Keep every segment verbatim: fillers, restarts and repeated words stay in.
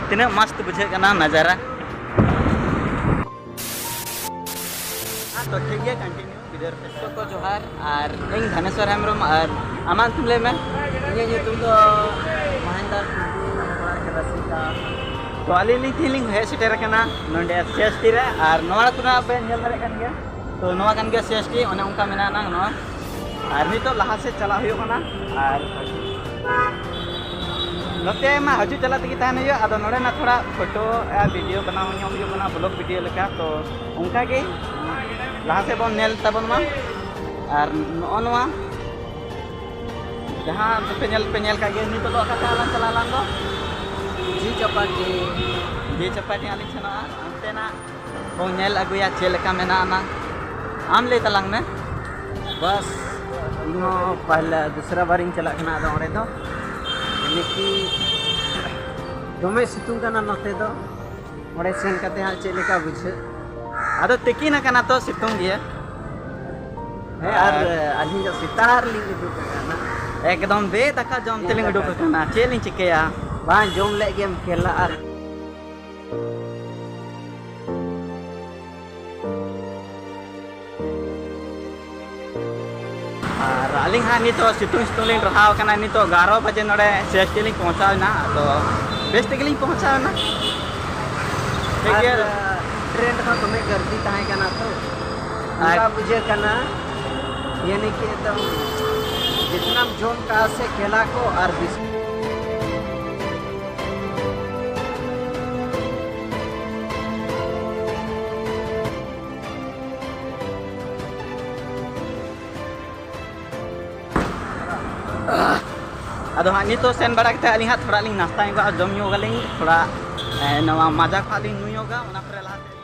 ᱛᱤᱱᱟᱹᱜ ᱢᱚᱡᱽ ᱵᱩᱡᱷᱟᱹᱜ ᱠᱟᱱᱟ ᱱᱟᱡᱟᱨᱟ᱾ ᱦᱮᱸ, ᱛᱚ ᱴᱷᱤᱠ ᱜᱮᱭᱟ, continue video ᱨᱮ᱾ ᱡᱚᱛᱚ ᱠᱚ ᱡᱚᱦᱟᱨ, ᱟᱨ ᱤᱧ ᱫᱷᱟᱱᱮᱥᱣᱚᱨ ᱦᱮᱢᱵᱨᱚᱢ, ᱟᱨ ᱟᱢᱟᱜ ᱧᱩᱛᱩᱢ ᱞᱟᱹᱭ ᱢᱮ᱾ ᱤᱧᱟᱹᱜ ᱧᱩᱛᱩᱢ ᱫᱚ ᱢᱚᱦᱮᱱᱫᱚᱨ ᱴᱩᱰᱩ, ᱚᱲᱟᱜ ᱠᱟᱱᱟ ᱥᱤᱠᱟ᱾ ᱛᱚ ᱟᱹᱞᱤᱧ ᱞᱤᱧ, ᱛᱮᱦᱮᱧ ᱞᱤᱧ ᱦᱮᱡ ᱥᱮᱴᱮᱨ ᱟᱠᱟᱱᱟ ᱱᱚᱰᱮ ᱥᱤ ᱮᱥ ᱴᱤ ᱨᱮ, ᱟᱨ ᱱᱚᱣᱟ ᱠᱚᱨᱮ ᱯᱮ ᱧᱮᱞ ᱫᱟᱲᱮᱭᱟᱜ ᱠᱟᱱ ᱜᱮᱭᱟ᱾ ᱛᱚ ᱱᱚᱣᱟ ᱠᱟᱱ ᱜᱮᱭᱟ ᱥᱤ ᱮᱥ ᱴᱤ, ᱚᱱᱮ ᱚᱱᱠᱟ ᱢᱮᱱᱟᱜᱼᱟ ᱱᱟᱝ ᱱᱚᱣᱟ᱾ ᱟᱨ ᱱᱤᱛᱚᱜ ᱞᱟᱦᱟ ᱥᱮᱫ ᱪᱟᱞᱟᱜ ᱦᱩᱭᱩᱜ ᱠᱟᱱᱟ, ᱟᱨ ᱱᱚᱛᱮ ᱢᱟ ᱦᱤᱡᱩᱜ ᱪᱟᱞᱟᱜ ᱛᱮᱜᱮ ᱛᱟᱦᱮᱱ ᱦᱩᱭᱩᱜᱼᱟ᱾ ᱟᱫᱚ ᱱᱚᱰᱮᱱᱟᱜ ᱛᱷᱚᱲᱟ ᱯᱷᱳᱴᱳ ᱟᱨ ᱵᱷᱤᱰᱤᱭᱳ ᱵᱮᱱᱟᱣ ᱧᱚᱜ ᱦᱩᱭᱩᱜ ᱠᱟᱱᱟ, ᱵᱞᱚᱜ ᱵᱷᱤᱰᱤᱭᱳ ᱞᱮᱠᱟ᱾ ᱛᱚ ᱚᱱᱠᱟ ᱜᱮ ᱞᱟᱦᱟ ᱥᱮᱫ ᱵᱚᱱ ᱧᱮᱞ ᱛᱟᱵᱚᱱ ᱢᱟ᱾ ᱟᱨ ᱱᱚᱜᱼᱚ ᱱᱚᱣᱟ ᱡᱟᱦᱟᱸ ᱫᱚᱯᱮ ᱧᱮᱞ, ᱯᱮ ᱧᱮᱞ ᱠᱟᱜ ᱜᱮ, ᱱᱤᱛᱚᱜ ᱫᱚ ᱚᱠᱟ ᱥᱮᱫ ᱞᱟᱝ ᱪᱟᱞᱟᱜᱼᱟ ᱟᱞᱟᱝ ᱫᱚ? ᱡᱤ ᱪᱟᱯᱟᱴᱤ᱾ ᱡᱤ ᱪᱟᱯᱟᱴᱤ ᱦᱟᱸᱜ ᱞᱤᱧ ᱥᱮᱱᱚᱜᱼᱟ, ᱚᱱᱛᱮᱱᱟᱜ ᱵᱚᱱ ᱧᱮᱞ ᱟᱹᱜᱩᱭᱟ ᱪᱮᱫ ᱞᱮᱠᱟ ᱢᱮᱱᱟᱜᱼᱟ ᱱᱟᱝ᱾ ᱟᱢ ᱞᱟᱹᱭ ᱛᱟᱞᱟᱝ ᱢᱮ᱾ ᱵᱟᱥ, ᱤᱧ ᱦᱚᱸ ᱯᱟᱦᱞᱟ ᱫᱩᱥᱨᱟ ᱵᱟᱨᱤᱧ ᱪᱟᱞᱟᱜ ᱠᱟᱱᱟ᱾ ᱟᱫᱚ ᱚᱸᱰᱮ ᱫᱚ ᱮᱢᱱᱤ ᱠᱤ ᱫᱚᱢᱮ ᱥᱤᱛᱩᱝ ᱠᱟᱱᱟ ᱱᱚᱛᱮ ᱫᱚ᱾ ᱚᱸᱰᱮ ᱥᱮᱱ ᱠᱟᱛᱮ ᱦᱟᱸᱜ ᱪᱮᱫ ᱞᱮᱠᱟ ᱵᱩᱡᱷᱟᱹᱜ? ᱟᱫᱚ ᱛᱤᱠᱤᱱ ᱟᱠᱟᱱᱟ ᱛᱚ, ᱥᱤᱛᱩᱝ ᱜᱮᱭᱟ᱾ ᱦᱮᱸ, ᱟᱨ ᱟᱨ ᱟᱹᱞᱤᱧ ᱫᱚ ᱥᱮᱛᱟᱜ ᱨᱮᱞᱤᱧ ᱩᱰᱩᱠ ᱟᱠᱟᱱᱟ᱾ ᱮᱠᱫᱚᱢ ᱵᱮ ᱫᱟᱠᱟ ᱡᱚᱢ ᱛᱮᱞᱤᱧ ᱩᱰᱩᱠ ᱟᱠᱟᱱᱟ, ᱪᱮᱫ ᱞᱤᱧ ᱪᱤᱠᱟᱹᱭᱟ? ᱵᱟᱝ ᱡᱚᱢ ᱞᱮᱫ ᱜᱮᱢ ᱠᱷᱮᱞᱟ ᱟᱨ ᱟᱨ ᱟᱹᱞᱤᱧ ᱦᱟᱸᱜ ᱱᱤᱛᱚᱜ ᱥᱤᱛᱩᱝ ᱥᱤᱛᱩᱝ ᱞᱤᱧ ᱨᱟᱦᱟᱣ ᱠᱟᱱᱟ᱾ ᱱᱤᱛᱚᱜ ᱮᱜᱟᱨᱚ ᱵᱟᱡᱮ ᱱᱚᱰᱮ ᱥᱤ ᱮᱥ ᱴᱤ ᱞᱤᱧ ᱯᱳᱣᱪᱷᱟᱣ ᱮᱱᱟ᱾ ᱟᱫᱚ ᱵᱮᱥ ᱛᱮᱜᱮ ᱞᱤᱧ ᱯᱳᱣᱪᱷᱟᱣ ᱮᱱᱟ᱾ ᱴᱷᱤᱠ ᱟᱨ, ᱜᱮᱭᱟ᱾ ᱴᱨᱮᱱ ᱨᱮᱦᱚᱸ ᱫᱚᱢᱮ ᱜᱟᱹᱨᱫᱤ ᱛᱟᱦᱮᱸ ᱠᱟᱱᱟ ᱛᱚ, ᱟᱨ ᱚᱱᱠᱟ ᱵᱩᱡᱷᱟᱹᱜ ᱠᱟᱱᱟ, ᱭᱟᱱᱤ ᱠᱤ ᱮᱠᱫᱚᱢ ᱡᱤᱛᱱᱟᱢ ᱡᱚᱢ ᱠᱟᱜᱼᱟ ᱥᱮ ᱠᱮᱞᱟ ᱠᱚ ᱟᱨ ᱵᱤᱥᱠᱩᱴ᱾ ᱟᱫᱚ ᱦᱟᱸᱜ ᱱᱤᱛᱚᱜ ᱥᱮᱱ ᱵᱟᱲᱟ ᱠᱟᱛᱮ ᱟᱹᱞᱤᱧ ᱦᱟᱸᱜ ᱛᱷᱚᱲᱟ ᱞᱤᱧ ᱱᱟᱥᱛᱟ ᱧᱚᱜᱚᱜᱼᱟ, ᱡᱚᱢ ᱧᱚᱜ ᱟᱹᱞᱤᱧ ᱛᱷᱚᱲᱟ, ᱮ, ᱱᱚᱣᱟ ᱢᱟᱡᱟ ᱠᱚ ᱦᱟᱸᱜ ᱞᱤᱧ ᱧᱩ ᱧᱚᱜᱟ, ᱚᱱᱟ ᱯᱚᱨᱮ ᱞᱟᱦᱟ ᱥᱮᱫ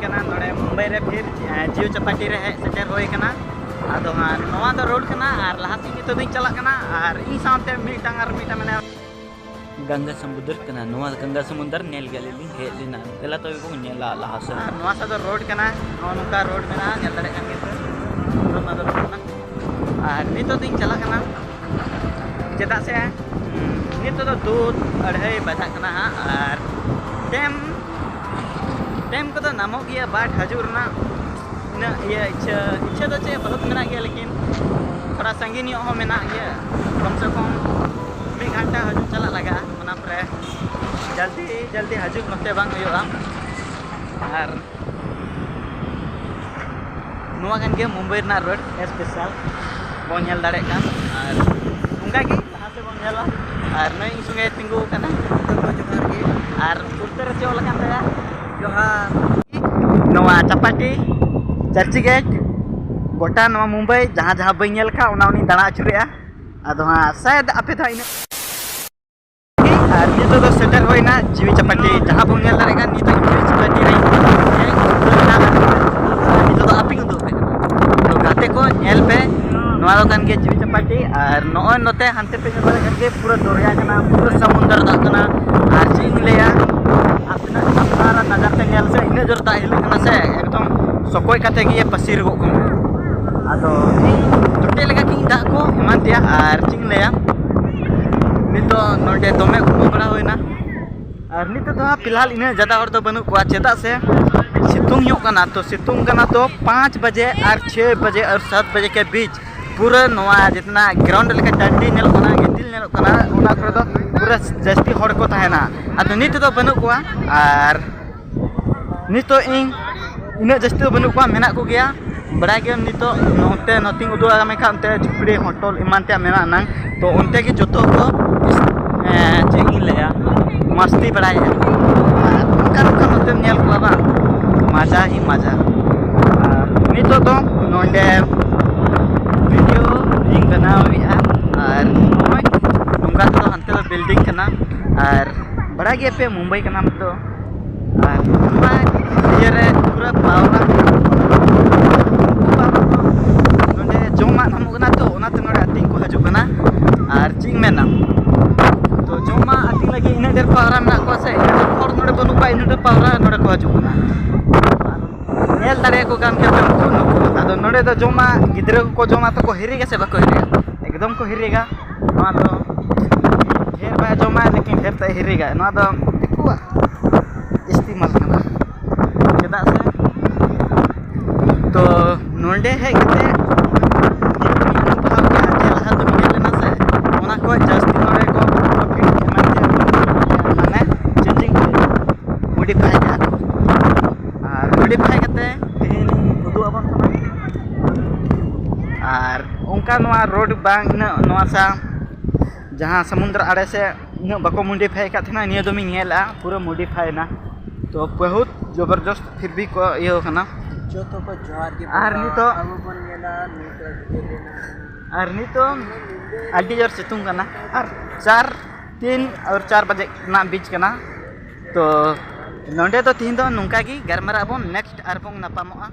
ᱠᱟᱱᱟ᱾ ᱱᱚᱰᱮ ᱢᱩᱢᱵᱟᱭ ᱨᱮ ᱯᱷᱤᱨ, ᱮ, ᱡᱤᱭᱳ ᱪᱟᱯᱟᱴᱤ ᱨᱮ ᱦᱮᱡ ᱥᱮᱴᱮᱨ ᱦᱩᱭ ᱠᱟᱱᱟ᱾ ᱟᱫᱚ ᱦᱟᱸᱜ ᱱᱚᱣᱟ ᱫᱚ ᱨᱳᱰ ᱠᱟᱱᱟ, ᱟᱨ ᱞᱟᱦᱟ ᱥᱮᱫ ᱱᱤᱛᱚᱜ ᱫᱚᱧ ᱪᱟᱞᱟᱜ ᱠᱟᱱᱟ, ᱟᱨ ᱤᱧ ᱥᱟᱶᱛᱮ ᱢᱤᱫᱴᱟᱝ ᱟᱨ ᱢᱤᱫᱴᱟᱝ ᱢᱮᱱᱟᱭᱟ᱾ ᱜᱟᱝᱜᱟ ᱥᱚᱢᱩᱫᱨ ᱠᱟᱱᱟ, ᱱᱚᱣᱟ ᱜᱟᱝᱜᱟ ᱥᱚᱢᱩᱫᱨ ᱧᱮᱞ ᱜᱮ ᱟᱹᱞᱤᱧ ᱞᱤᱧ ᱦᱮᱡ ᱞᱮᱱᱟ᱾ ᱫᱮᱞᱟ ᱛᱚᱵᱮ ᱵᱚᱱ ᱧᱮᱞᱟ ᱞᱟᱦᱟ ᱥᱮᱫ᱾ ᱟᱨ ᱱᱚᱣᱟ ᱥᱮᱫ ᱫᱚ ᱨᱳᱰ ᱠᱟᱱᱟ, ᱱᱚᱜᱼᱚ ᱱᱚᱝᱠᱟ ᱨᱳᱰ ᱢᱮᱱᱟᱜᱼᱟ, ᱧᱮᱞ ᱫᱟᱲᱮᱭᱟᱜ ᱠᱟᱱ ᱜᱮᱭᱟ ᱯᱮ᱾ ᱱᱚᱣᱟ ᱫᱚ ᱨᱳᱰ ᱠᱟᱱᱟ᱾ ᱟᱨ ᱱᱤᱛᱚᱜ ᱫᱚᱧ ᱪᱟᱞᱟᱜ ᱠᱟᱱᱟ, ᱪᱮᱫᱟᱜ ᱥᱮ ᱱᱤᱛᱚᱜ ᱫᱚ ᱫᱩ ᱟᱹᱲᱦᱟᱹᱭ ᱵᱟᱡᱟᱜ ᱠᱟᱱᱟ ᱦᱟᱸᱜ᱾ ᱟᱨ ᱴᱟᱭᱤᱢ ᱴᱟᱭᱤᱢ ᱠᱚᱫᱚ ᱧᱟᱢᱚᱜ ᱜᱮᱭᱟ, ᱵᱟᱴ ᱦᱤᱡᱩᱜ ᱨᱮᱱᱟᱜ ᱩᱱᱟᱹᱜ ᱤᱭᱟᱹ ᱤᱪᱪᱷᱟᱹ ᱤᱪᱪᱷᱟᱹ ᱫᱚ ᱪᱮᱫ ᱵᱚᱦᱩᱛ ᱢᱮᱱᱟᱜ ᱜᱮᱭᱟ, ᱞᱮᱠᱤᱱ ᱛᱷᱚᱲᱟ ᱥᱟᱺᱜᱤᱧ ᱧᱚᱜ ᱦᱚᱸ ᱢᱮᱱᱟᱜ ᱜᱮᱭᱟ᱾ ᱠᱚᱢ ᱥᱮ ᱠᱚᱢ ᱢᱤᱫ ᱜᱷᱚᱱᱴᱟ ᱦᱤᱡᱩᱜ ᱪᱟᱞᱟᱜ ᱞᱟᱜᱟᱜᱼᱟ, ᱚᱱᱟ ᱯᱚᱨᱮ ᱡᱚᱞᱫᱤ ᱡᱚᱞᱫᱤ ᱦᱤᱡᱩᱜ ᱱᱚᱛᱮ ᱵᱟᱝ ᱦᱩᱭᱩᱜᱼᱟ᱾ ᱟᱨ ᱱᱚᱣᱟ ᱠᱟᱱ ᱜᱮᱭᱟ ᱢᱩᱢᱵᱟᱭ ᱨᱮᱱᱟᱜ ᱨᱳᱰ ᱥᱯᱮᱥᱟᱞ, ᱵᱚᱱ ᱧᱮᱞ ᱫᱟᱲᱮᱭᱟᱜ ᱠᱟᱱ᱾ ᱟᱨ ᱚᱱᱠᱟ ᱜᱮ ᱞᱟᱦᱟ ᱥᱮᱫ ᱵᱚᱱ ᱧᱮᱞᱟ᱾ ᱟᱨ ᱱᱩᱭ ᱤᱧ ᱥᱚᱸᱜᱮ ᱛᱤᱸᱜᱩ ᱟᱠᱟᱱᱟ᱾ ᱡᱚᱦᱟᱨ ᱜᱮ᱾ ᱟᱨ ᱠᱩᱨᱛᱟᱹ ᱨᱮ ᱪᱮᱫ ᱚᱞ ᱟᱠᱟᱱ ᱛᱟᱭᱟ? ᱡᱚᱦᱟᱨ᱾ ᱱᱚᱣᱟ ᱪᱟᱯᱟᱴᱤ, ᱪᱟᱨᱪᱤ ᱜᱮᱴ, ᱜᱚᱴᱟ ᱱᱚᱣᱟ ᱢᱩᱢᱵᱟᱭ ᱡᱟᱦᱟᱸ ᱡᱟᱦᱟᱸ ᱵᱟᱹᱧ ᱧᱮᱞ ᱠᱟᱜ, ᱚᱱᱟ ᱩᱱᱤ ᱫᱟᱬᱟ ᱟᱹᱪᱩᱨᱮᱜᱼᱟ᱾ ᱟᱫᱚ ᱦᱟᱸᱜ ᱥᱟᱭᱮᱫ ᱟᱯᱮ ᱫᱚ ᱦᱟᱸᱜ ᱤᱱᱟᱹᱜ ᱟᱨ ᱱᱤᱛᱚᱜ ᱫᱚ ᱥᱮᱴᱮᱨ ᱦᱩᱭᱱᱟ ᱡᱤᱣᱤ ᱪᱟᱯᱟᱴᱤ, ᱡᱟᱦᱟᱸ ᱵᱚᱱ ᱧᱮᱞ ᱫᱟᱲᱮᱭᱟᱜ ᱠᱟᱱ ᱱᱤᱛᱚᱜ ᱡᱤᱣᱤ ᱪᱟᱯᱟᱴᱤ ᱨᱮ ᱱᱤᱛᱚᱜ ᱫᱚ ᱟᱯᱮ ᱠᱚ ᱧᱮᱞ ᱯᱮ, ᱱᱚᱣᱟ ᱫᱚ ᱠᱟᱱ ᱜᱮᱭᱟ ᱡᱤᱣᱤ ᱪᱟᱯᱟᱴᱤ᱾ ᱟᱨ ᱱᱚᱜᱼᱚᱭ ᱱᱚᱛᱮ ᱦᱟᱱᱛᱮ ᱯᱮ ᱧᱮᱞ ᱫᱟᱲᱮᱭᱟᱜ ᱠᱟᱱ ᱜᱮ ᱯᱩᱨᱟᱹ ᱫᱚᱨᱭᱟ ᱠᱟᱱᱟ, ᱯᱩᱨᱟᱹ ᱥᱚᱢᱩᱱᱫᱚᱨ ᱫᱟᱜ ᱠᱟᱱᱟ᱾ ᱟᱨ ᱪᱮᱫ ᱤᱧ ᱞᱟᱹᱭᱟ, ᱟᱨ ᱛᱤᱱᱟᱹᱜ ᱥᱟᱯᱷᱟ ᱟᱨ ᱱᱟᱡᱟᱨ ᱛᱮ ᱧᱮᱞ ᱥᱮ ᱤᱱᱟᱹᱜ ᱡᱳᱨ ᱫᱟᱜ ᱦᱤᱞᱟᱹᱜ ᱠᱟᱱᱟ ᱥᱮ, ᱮᱠᱫᱚᱢ ᱥᱚᱠᱚᱭ ᱠᱟᱛᱮ ᱜᱮ ᱯᱟᱹᱥᱤᱨ ᱜᱚᱜ ᱠᱟᱱᱟ᱾ ᱟᱫᱚ ᱤᱧ ᱡᱚᱴᱮᱫ ᱞᱮᱠᱟ ᱜᱤᱧ ᱫᱟᱜ ᱠᱚ ᱮᱢᱟᱱ ᱛᱮᱭᱟᱜ, ᱟᱨ ᱪᱮᱫ ᱤᱧ ᱞᱟᱹᱭᱟ, ᱱᱤᱛᱚᱜ ᱱᱚᱰᱮ ᱫᱚᱢᱮ ᱩᱢᱩᱞ ᱵᱟᱲᱟ ᱦᱩᱭᱱᱟ᱾ ᱟᱨ ᱱᱤᱛᱚᱜ ᱫᱚ ᱦᱟᱸᱜ ᱯᱷᱤᱞᱦᱟᱞ ᱤᱱᱟᱹᱜ ᱡᱟᱫᱟ ᱦᱚᱲ ᱫᱚ ᱵᱟᱹᱱᱩᱜ ᱠᱚᱣᱟ, ᱪᱮᱫᱟᱜ ᱥᱮ ᱥᱤᱛᱩᱝ ᱧᱚᱜ ᱠᱟᱱᱟ᱾ ᱛᱚ ᱥᱤᱛᱩᱝ ᱠᱟᱱᱟ, ᱛᱚ ᱯᱟᱸᱪ ᱵᱟᱡᱮ ᱟᱨ ᱪᱷᱚᱭ ᱵᱟᱡᱮ ᱟᱨ ᱥᱟᱛ ᱵᱟᱡᱮ ᱠᱮ ᱵᱤᱪ ᱯᱩᱨᱟᱹ ᱱᱚᱣᱟ ᱡᱤᱛᱱᱟ ᱜᱨᱟᱣᱩᱱᱰ ᱞᱮᱠᱟ ᱴᱟᱺᱰᱤ ᱧᱮᱞᱚᱜ ᱠᱟᱱᱟ, ᱜᱤᱛᱤᱞ ᱧᱮᱞᱚᱜ ᱠᱟᱱᱟ, ᱚᱱᱟ ᱠᱚᱨᱮ ᱫᱚ ᱯᱩᱨᱟᱹ ᱡᱟᱹᱥᱛᱤ ᱦᱚᱲ ᱠᱚ ᱛᱟᱦᱮᱱᱟ᱾ ᱟᱫᱚ ᱱᱤᱛ ᱫᱚ ᱵᱟᱹᱱᱩᱜ ᱠᱚᱣᱟ᱾ ᱟᱨ ᱱᱤᱛᱚᱜ ᱤᱧ ᱩᱱᱟᱹᱜ ᱡᱟᱹᱥᱛᱤ ᱫᱚ ᱵᱟᱹᱱᱩᱜ ᱠᱚᱣᱟ, ᱢᱮᱱᱟᱜ ᱠᱚᱜᱮᱭᱟ᱾ ᱵᱟᱲᱟᱭ ᱜᱮᱭᱟᱢ ᱱᱤᱛᱚᱜ ᱱᱚᱛᱮ ᱱᱚᱛᱮᱧ ᱩᱫᱩᱜ ᱟᱢ ᱠᱷᱟᱱ ᱚᱱᱛᱮ ᱡᱷᱩᱯᱲᱤ ᱦᱳᱴᱮᱞ ᱮᱢᱟᱱ ᱛᱮᱭᱟᱜ ᱢᱮᱱᱟᱜᱼᱟ ᱱᱟᱝ, ᱛᱚ ᱚᱱᱛᱮ ᱜᱮ ᱡᱚᱛᱚ ᱠᱚ, ᱮᱸ, ᱪᱮᱫ ᱤᱧ ᱞᱟᱹᱭᱟ, ᱢᱟᱥᱛᱤ ᱵᱟᱲᱟᱭᱮᱫᱼᱟ᱾ ᱟᱨ ᱚᱱᱠᱟ ᱱᱚᱝᱠᱟ ᱱᱚᱛᱮᱢ ᱧᱮᱞ ᱠᱚᱣᱟ ᱵᱟᱝ, ᱢᱟᱡᱟ ᱦᱤ ᱢᱟᱡᱟ᱾ ᱟᱨ ᱱᱤᱛᱚᱜ ᱫᱚ ᱱᱚᱰᱮ ᱵᱷᱤᱰᱤᱭᱳ ᱤᱧ ᱵᱮᱱᱟᱣᱮᱫᱼᱟ᱾ ᱟᱨ ᱱᱚᱜᱼᱚᱭ ᱱᱚᱝᱠᱟ ᱛᱮᱫᱚ ᱦᱟᱱᱛᱮ ᱫᱚ ᱵᱤᱞᱰᱤᱝ ᱠᱟᱱᱟ᱾ ᱟᱨ ᱵᱟᱲᱟᱭ ᱜᱮᱭᱟ ᱯᱮ ᱢᱩᱢᱵᱟᱭ ᱠᱟᱱᱟ ᱱᱤᱛᱚᱜ᱾ ᱟᱨ ᱱᱚᱣᱟ ᱤᱭᱟᱹ ᱨᱮ ᱯᱩᱨᱟᱹ ᱯᱟᱣᱨᱟ, ᱱᱚᱰᱮ ᱡᱚᱢᱟᱜ ᱧᱟᱢᱚᱜ ᱠᱟᱱᱟ, ᱛᱚ ᱚᱱᱟᱛᱮ ᱱᱚᱰᱮ ᱟᱹᱛᱤᱧ ᱠᱚ ᱦᱤᱡᱩᱜ ᱠᱟᱱᱟ᱾ ᱟᱨ ᱪᱮᱫ ᱤᱧ ᱢᱮᱱᱟ, ᱛᱚ ᱡᱚᱢᱟᱜ ᱟᱹᱛᱤᱧ ᱞᱟᱹᱜᱤᱫ ᱤᱱᱟᱹᱜ ᱰᱷᱮᱨ ᱯᱟᱣᱨᱟ ᱢᱮᱱᱟᱜ ᱠᱚᱣᱟ ᱥᱮ, ᱤᱱᱟᱹᱜ ᱰᱷᱮᱨ ᱦᱚᱲ ᱱᱚᱰᱮ ᱵᱟᱹᱱᱩᱜ ᱠᱚᱣᱟ, ᱤᱱᱟᱹᱜ ᱰᱷᱮᱨ ᱯᱟᱣᱨᱟ ᱱᱚᱰᱮ ᱠᱚ ᱦᱤᱡᱩᱜ ᱠᱟᱱᱟ᱾ ᱧᱮᱞ ᱫᱟᱲᱮᱭᱟᱠᱚ ᱠᱟᱱ ᱜᱮᱭᱟ ᱯᱮ ᱩᱱᱠᱩ, ᱱᱩᱠᱩ ᱟᱫᱚ ᱱᱚᱰᱮ ᱫᱚ ᱡᱚᱢᱟᱜ ᱜᱤᱫᱽᱨᱟᱹ ᱠᱚᱠᱚ ᱡᱚᱢᱟ ᱛᱚᱠᱚ ᱦᱤᱨᱤᱜᱟ ᱥᱮ ᱵᱟᱠᱚ ᱦᱤᱨᱤᱜᱟ? ᱮᱠᱫᱚᱢ ᱠᱚ ᱦᱤᱨᱤᱜᱟ᱾ ᱱᱚᱣᱟ ᱫᱚ ᱰᱷᱮᱨ ᱵᱟᱭ ᱡᱚᱢᱟ, ᱞᱮᱠᱤᱱ ᱰᱷᱮᱨ ᱛᱮ ᱦᱤᱨᱤᱜᱟ᱾ ᱱᱚᱣᱟ ᱫᱚ ᱫᱤᱠᱩᱣᱟᱜ ᱤᱥᱛᱮᱢᱟᱞ ᱠᱟᱱᱟ᱾ ᱪᱮᱫᱟᱜ ᱥᱮ ᱛᱚ ᱱᱚᱰᱮ ᱦᱮᱡ ᱠᱟᱛᱮ ᱡᱮ ᱞᱟᱦᱟ ᱫᱚ ᱧᱮᱞ ᱞᱮᱱᱟ ᱥᱮ, ᱚᱱᱟ ᱠᱷᱚᱱ ᱡᱟᱹᱥᱛᱤ ᱱᱚᱰᱮ ᱠᱚ ᱢᱟᱱᱮ ᱪᱮᱧᱡᱤᱝ ᱢᱚᱰᱤᱯᱷᱟᱭ ᱠᱟᱜᱼᱟ ᱠᱚ᱾ ᱟᱨ ᱢᱚᱰᱤᱯᱷᱟᱭ ᱠᱟᱛᱮ ᱛᱮᱦᱮᱧ ᱩᱫᱩᱜ ᱟᱵᱚᱱ ᱠᱟᱱᱟ᱾ ᱟᱨ ᱚᱱᱠᱟ ᱱᱚᱣᱟ ᱨᱳᱰ ᱵᱟᱝ ᱤᱱᱟᱹᱜ ᱱᱚᱣᱟ ᱥᱟ ᱡᱟᱦᱟᱸ ᱥᱟᱢᱩᱫᱨᱚ ᱟᱲᱮ ᱥᱮ ᱩᱱᱟᱹᱜ ᱵᱟᱠᱚ ᱢᱚᱰᱤᱯᱷᱟᱭ ᱟᱠᱟᱫ ᱛᱟᱦᱮᱱᱟ, ᱱᱤᱭᱟᱹ ᱫᱚᱢᱤᱧ ᱧᱮᱞᱮᱜᱼᱟ ᱯᱩᱨᱟᱹ ᱢᱚᱰᱤᱯᱷᱟᱭ ᱮᱱᱟ᱾ ᱛᱚ ᱵᱚᱦᱩᱛ ᱡᱚᱵᱚᱨᱡᱚᱥᱛ ᱯᱷᱤᱨ ᱵᱷᱤ ᱠᱚ ᱤᱭᱟᱹ ᱠᱟᱱᱟ᱾ ᱡᱚᱛᱚ ᱠᱚ ᱡᱚᱦᱟᱨ ᱜᱮ ᱟᱨ ᱵᱚᱭᱦᱟ᱾ ᱱᱤᱛᱚᱜ ᱟᱵᱚ ᱵᱚᱱ ᱧᱮᱞᱟ ᱱᱤᱛᱚᱜ ᱪᱤᱠᱟᱹ ᱞᱮᱱᱟ᱾ ᱟᱨ ᱱᱤᱛᱚᱜ ᱟᱹᱰᱤ ᱡᱳᱨ ᱥᱤᱛᱩᱝ ᱠᱟᱱᱟ ᱟᱨ ᱪᱟᱨ ᱛᱤᱱ ᱟᱨ ᱪᱟᱨ ᱵᱟᱡᱮ ᱨᱮᱱᱟᱜ ᱵᱤᱪ ᱠᱟᱱᱟ᱾ ᱛᱚ ᱱᱚᱰᱮ ᱫᱚ ᱛᱤᱦᱤᱧ ᱫᱚ ᱱᱚᱝᱠᱟ ᱜᱮ ᱜᱟᱞᱢᱟᱨᱟᱜ ᱟᱵᱚᱱ, ᱱᱮᱠᱥᱴ ᱟᱨᱵᱚᱱ ᱧᱟᱯᱟᱢᱚᱜᱼᱟ᱾